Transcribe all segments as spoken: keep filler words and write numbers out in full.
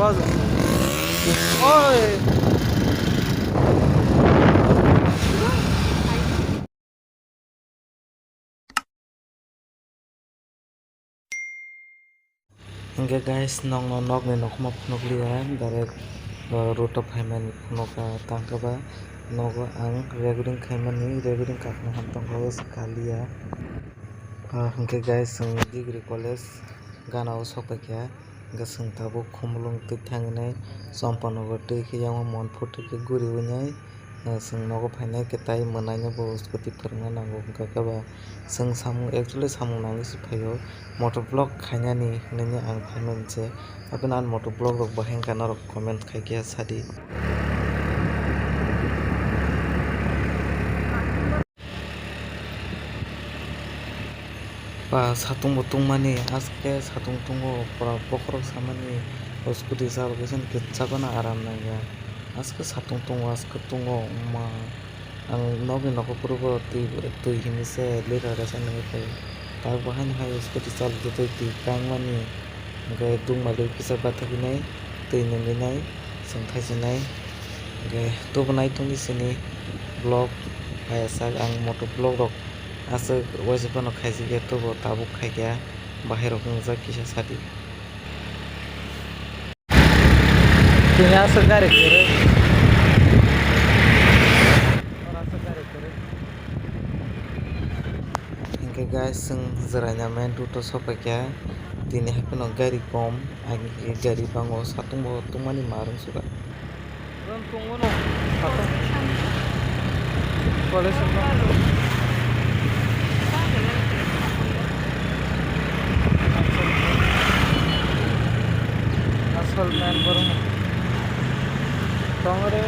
Oi. Hingke guys, nokno nokni nokma phunukliya, direct, uh, road o phaimani phunuka, tangkhe ba nogo ang recording khaimani, recording kakna ham tongkha, o se kaliya. Ah, hingke guys, chwng degree college gana o sokpaikha, hingke chwng tabuk Khumulwng twi thanginai, Champanagar twi khe, yang Monphu twi khe guriwinai, ah, chwng nogo phainai khe tai mwnaino bo scooty phwrwngna nango, hingkha khe ba chwng samung, actually samung nangwi se phaio, motovlog khainani hinwi ang phaimani se, hapheno ani motovlog rok bahai wngkha norok comment khai khe sadi. Ba satung bo tungmani, aske satung tungo, pura bokhorok samani, o scooty chalok khe chwng kwchak no aram nangya, aske satung tungo, aske tungo, ma, ang nokni nogo phuru bo twi, twi hinwi se lira resa nangwi phai, tak bo haino hai scooty chalok twi twi kangmani. Hingke dungmali kisa bathaknai, twi nungwi nai, chwng thaisinai. Hingke tubunai tongni sini vlog, ayasa ang motovlog rok aswk waisa phano khaijak ya, tubo tabuk khaikha, bahai rok wngjak kisa sadi. Tini aswk gari kwrwi. Oro aswk gari kwrwi. Hingke guys, chwng Jwraina main road o sokpaikha. Tini hapheno gari kom, agini gari bango, satung bo tungmani ma rwng suka. Rwng tungmano satung. College o. Asol main borok. Tongre.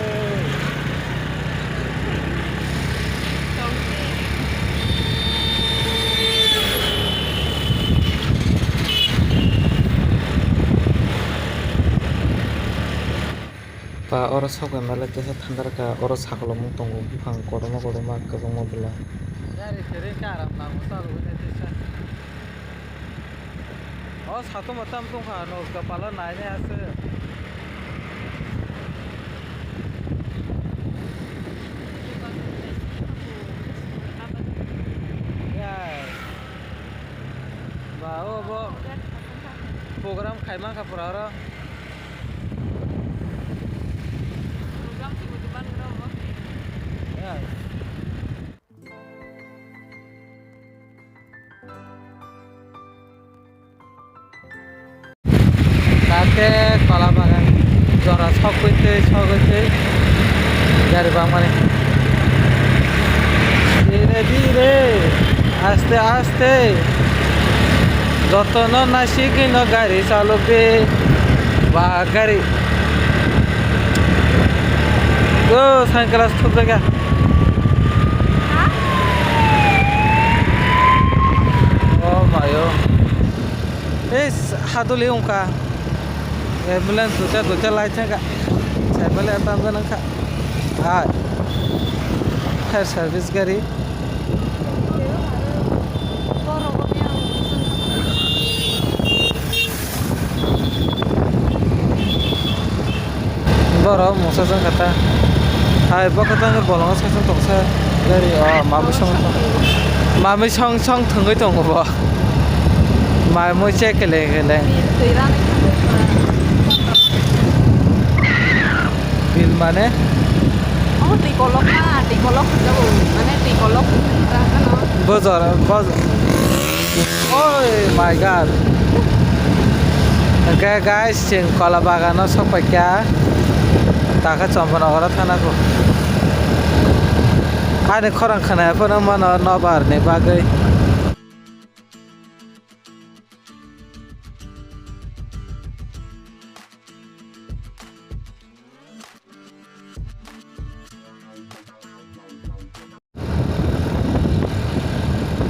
Pa oro sok bai malik kesa thandar ka, oro sakol omung tongo, buphang kotorma kotorma kwbangma bwla. Gari kwrwi karam nango, chalo wngkha tesa. O satung bo tam tongkha, no kwpalo nainai aswk. Yes. Ba, o bo program khai mankha pura oro. Yes. Tate kola bagan jora sokgwi twi, sokgwi twi gari bangmani. Dhire dhire, aste aste, jotono naisigwino gari chalokdi ba gari. O sunglass thupjakya. Oh mayo. Ei, haduli wngkha. Ambulance duita duita lai thangkha. Saimali tamjani wngkha. Hai. Fire service gari. Borok mungsa jang kata. Hai, bo kata ni bolongo sasong tongsa. Gari, oh, mamui song, mamui song song thwngwi tongo bo. Mamui che kele kele. Bil mane? Omo twi kolok na, twi kolok hwnjago. Mane twi kolok hwnjago. Bojor, boj-, oh my God. Hwnkhe guys, chwng kola bagano sokpaikha. Takha Champanagar thana kho. Ani khorang khwnaya phano mano nobar ni bagwi.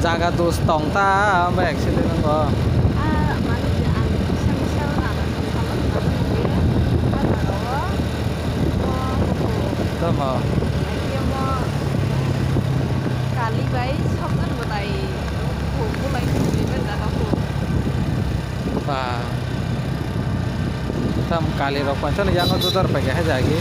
Jaga dos tong ta, omo accident wngo. Ah, mane ang misa misa rana salak nang khe, ah, jagao, oh, oh. Tamo? Ai, omo kali bai, sok jan bo tai, bo, bo lai, bo lai, jaga bo. Ba. Tam Kali rok panchano yango jodar paikha hai jagi.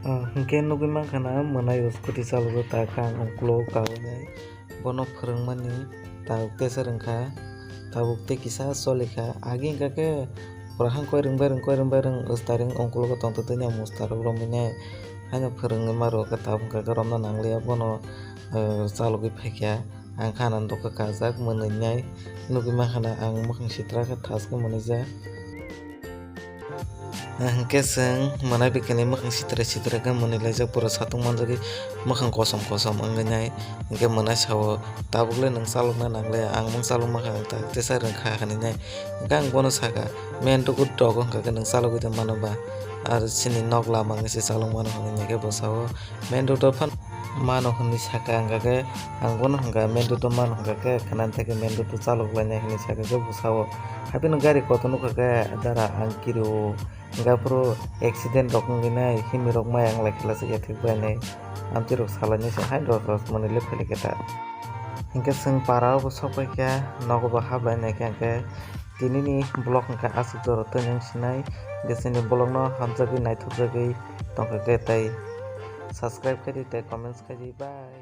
Ah, hwnkhe nugwi mankha na, mwnai o scooty chalogwi ta kha ang, uklok kawi nai. Bono phwrwngmani tabuk teisa rwngkha, tabuk tei kisa cholikha. Agi hwnkha khe pura hang koi rwngbai rwng, koi rwngbai rwng, wstarwng uklok o tongtwtwini ang mwstarok romwi nai. Haino phwrwngwi ma rwkha, tabuk hwnkha khe romna nangliya, bono, eh, chalogwi phaikha. Ang khana dokha kajak mwnwi nai, nugwi mankha na ang mwkhang sitra khe thaskhe mwnwijak. Hwnkhe chwng mwnai bikini mwkhang sitra sitra khe mwnwi laijak, pura satung manjagwi mwkhang kosom kosom wngwi nai. Hwnkhe mwnai sao, "Tabukle nwng chalokna nangliya, ang mung chalok mankha, ang tak teisa rwngkha," hwnwi nai. Hwnkhe ang bono sakha, "Main road o dogo hwnkha khe nwng chalogwi de mano ba? Ar chini nok lama wngwi se chalok mano," hwnwi nai khe bo sao, "Main road o phan mano," hwnwi sakha, hwnkha khe ang bono hwnkha, "Main road o mano," hwnkha khe khwnani thai khe, "Main road o chalok lainai," hwnwi sakha khe bo sao, "Haphino gari kotor nukha khe dara ang kiri o, hwnkha phuru accident rok wngwi nai, himwi rok mai ang lai khe laijak ya thik bai nai, amtwi rok salainai se hai dos dos mwnwi le phai lai khe ta." Hwnkhe chwng para o bo sok pai kha, nogo bo hap lai nai khe, hwnkhe Tinini vlog hwnkha aswk jora twi nung sinai, je chini vlog no hamjagwi naithokjagwi tongkha khe tei subscribe khaidi tei comments khaidi, bye.